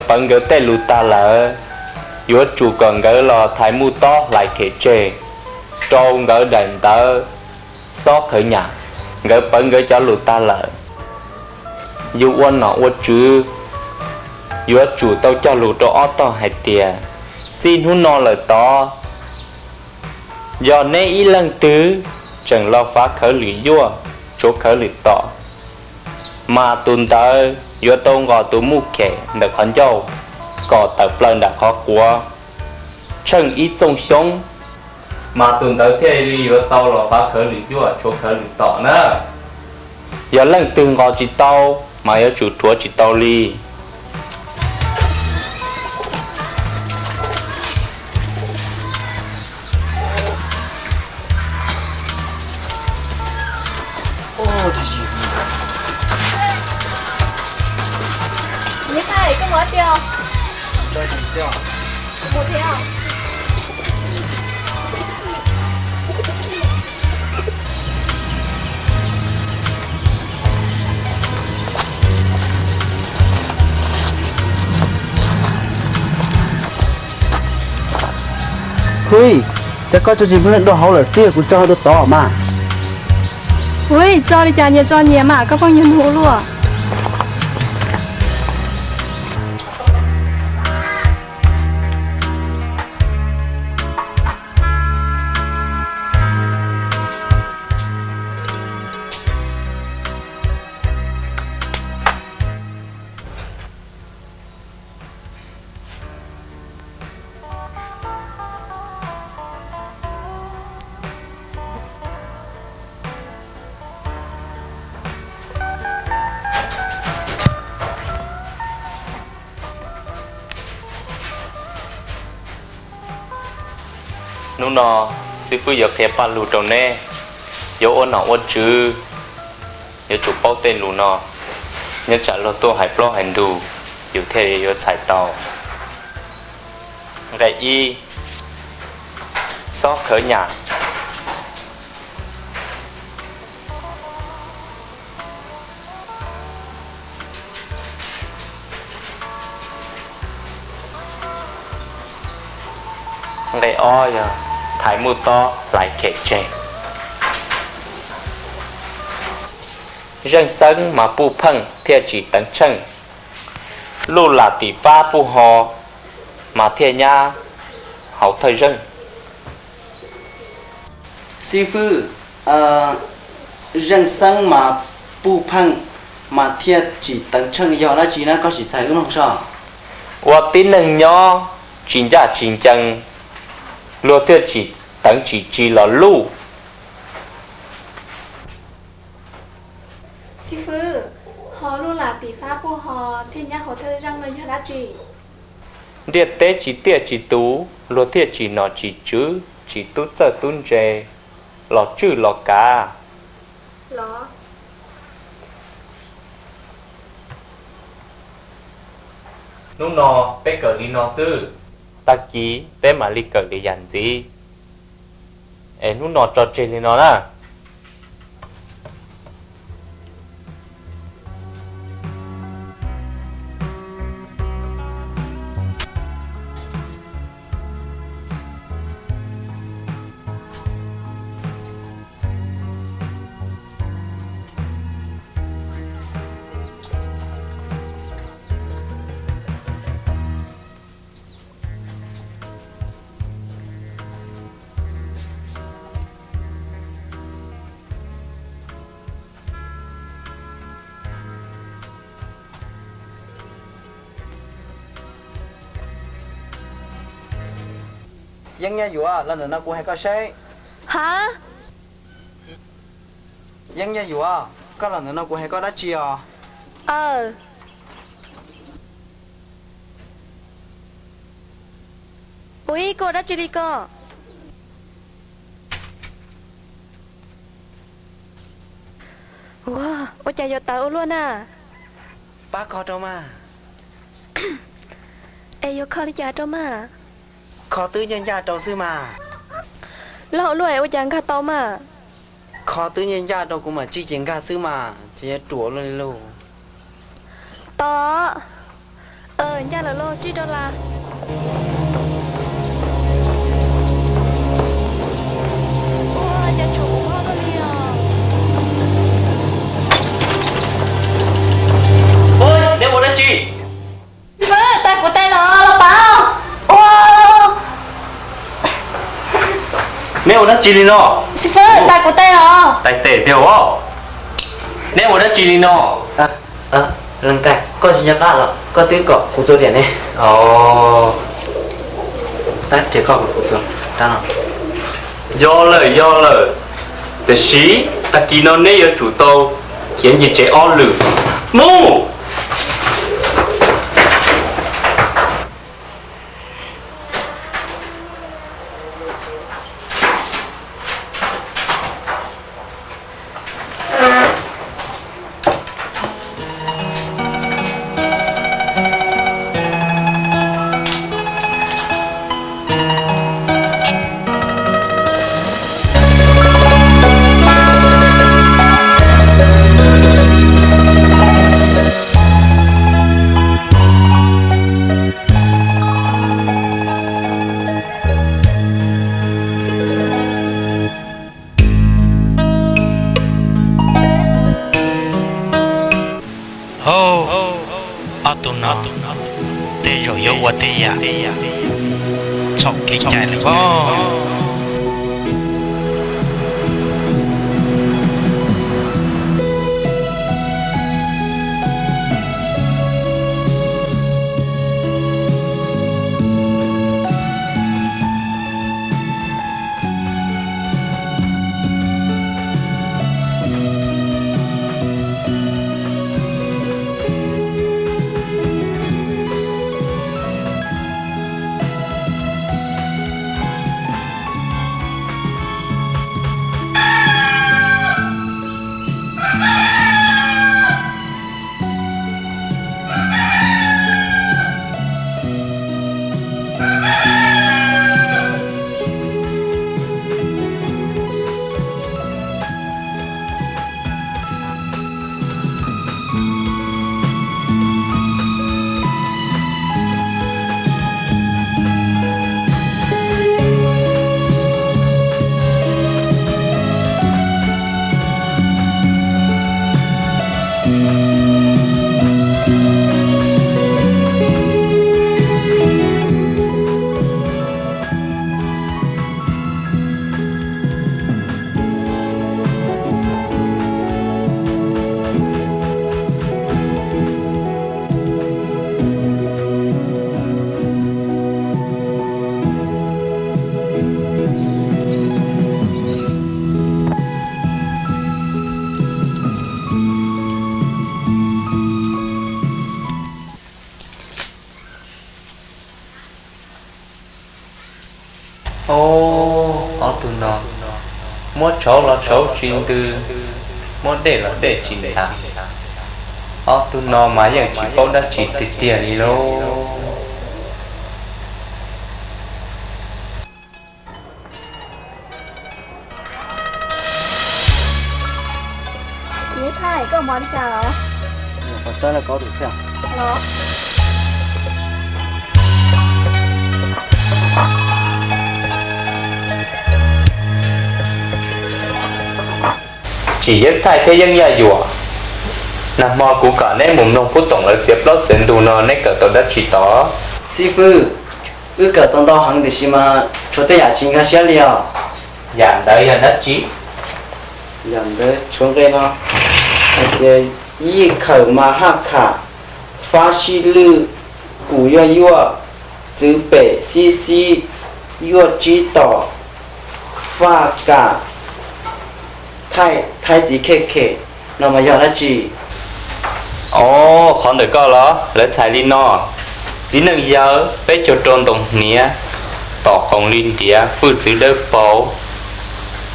pawv nkawd tej lus tag lawm, yuav tsum kom nkawd los thaiv muj tob hlais khem tseg rau nkawd daim ntawv xob khawv nyam, nkawd pawv nkawd cov lus tag lawm. Yus ua nom ua tswv yuav tsum tau cog lus rau ob tog hais tias txij hnub no lawm tod, yog neb ib leej twg tseem los fav khawv lwm yuaj, tshuav khawv lwm tom, mas tus ntawd yuav tau nqos tus muj khem ntawm qhov ncauj kom tawm plaws nram qhov quav tsheej ib txooj xyoob, mas tus ntawd thiaj li yuav tau los fav khawv lwm yuaj, tshuav khawv lwm tom na. Yog leej twg nqos tsis tau, mas yuav tsum rhuav tsis tau li. Hui, cas koj tso tsis muaj dua hauv lawm xwb, kuv tso dua tod mas. Ui, tso li cas nyias tso nyias mas, koj pheej yog nug luaj. Hnub no xib fwb yuav qhia paj lug rau neb, yuav ua nom ua tswv, yuav tsum paub tej lus no, nyob tsam luag tuaj hais plaub hais ntug, yus thiaj li yuav txhais tau. Nqe ib, xob khawv nyam. Nqe ob yog thaiv muj tob hlais khem tseg. Zeej xeeb mas puj pheej thiaj tsis teev tsheej, luj lam tim fab puj ho mas thiaj nyab hauv thawj zeej. Xib fwb, zeej xeeb mas puj pheej mas thiaj tsis teev tsheej yog dab tsi na, koj sim txhais wb mloog soj. Ua tib neeg nyob tsis ncaj tsis ncees, luag thiaj tsis teev tsis tsis los luj. Xib fwb, ho luj lam tim fab puj ho thiaj nyab hauv thawj zeej no yog dab tsi? Ntiaj teb tsis tiaj tsis tus, luag thiaj tsis nom tsis tswv, tsis tub txawj tub ntse, los tswj los kav. Hnub no peb kawm li no xwb, tag kis peb mam li kawm li yam ntxiv. Es hnub no tso tseg li no na. Yeeb Nyiaj Yuav, los ntawm no kuv hais koj seb. Ha? Yeeb Nyiaj Yuav, koj los ntawm no kuv hais koj dab tsi os? Aw. Ua ib koj dab tsi li ko? Ua, ua cas yuav tawv ua luaj na? Pab kho rau mas. Es yuav kho li cas rau mas? Kho twb ncaj ncaj rau xwb mas. Loj luaj es ua cas nkag tau mas? Kho twb ncaj ncaj rau kuv mam tsij ces nkag xwb mas, ces yuav ruam luaj li lauj. Tos, Ncaj lawm lauj, tsib dollar. Ua cas tshuav kuv mob dua li os. Neb ua dab tsi? Xib fwb, tais kuv tais los, los pab. Ua, neb ua dab tsi li no? Xib fwb, tais kuv tais los. Tais tes tiag os. Neb ua dab tsi li no? Leej tais, koj tsis nco qab los koj twb kom kuv txua riam ne. Tab riam koj kom kuv txua rab no. Yog lawm, yog lawm. Tiam sis tag kis no neb yuav tsum tau khiav nce tsev ob lwm. Mus! Hauj, ob tug no tej zaum yuav ua tej yam txhaum kev cai lawm os. Ob tug no muab tshauv los tshauv tsis ntws, muab dej los dej tsis ntas. Ob tug no mas yeej tsis paub dab tsi tiag tiag li lauj. Tsim Yeeb Thaij thiab Yeeb Yaj Yuam, nag hmo kuv kom neb mus mloog Pub Toom lawv txiav plaub txiav ntug no neb kawm tau dab tsi tod? Xib fwb, wb kawm tau ntau heev tiam sis mas tshuav tej yam tsis nkag siab li os. Yam ntawd yog dab tsi? Yam ntawd tshuav nqe no hais tias yij khawm mas haj kham, fab sib lwj, kus yuaj yuaj, txwv pem xib xib, yuaj tsib tom, faj kam, thaij thaib txiv khe khem no mas yog dab tsi? Os, qhov ntawm koj los lawv txhais li no: Txiv neej yawg peb caug rau ntoo hniav, tom qoos li ntiav hwj txwv dawb paug,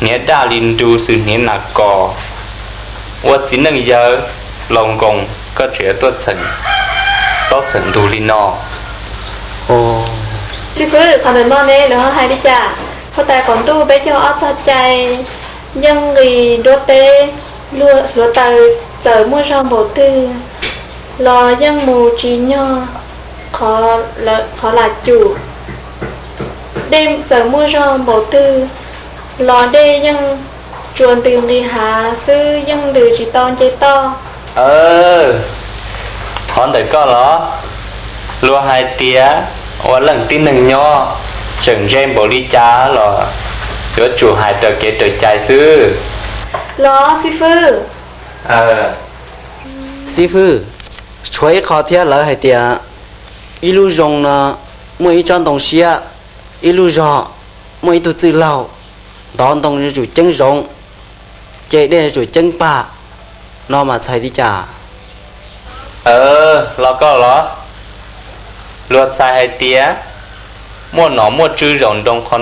hniav daj li nru xws hniav nas kos. Ua txiv neej yawg laus nkoos koj tseem yuav tuaj txheem plaub txheem ntug li no. Xib fwb, qhov ntawm no ne lawv ho hais li cas? Huab tais qaum ntuj peb caug ob txog cai, yeej nqis nruab teb, hluav taws txawm muaj zog npaum twg los yeej mus tsis nyog. qhov lam cum, dej txawm muaj zog npaum twg los dej yeej tsuas ntws nqis hav xwb, yeej ntws tsis tau nce toj. Qhov ntawm koj los, luag hais tias ua leej tib neeg nyob, tseem ntse npaum li cas los yuav tsum hais raws kev raws cai xwb. Los xib fwb, xib fwb, tshuav ib qho thiab, lawv hais tias ib lub zoo no muaj ib tsob ntoo siab, ib lub zog muaj ib tug txwj laug, ntov ntoo yuav tsum ceeb zoov, ces dej yuav tsum ceeb pag, no mas txhais li cas? Los koj los, luag txhais hais tias muaj nom muaj tswv zaum nroog qhov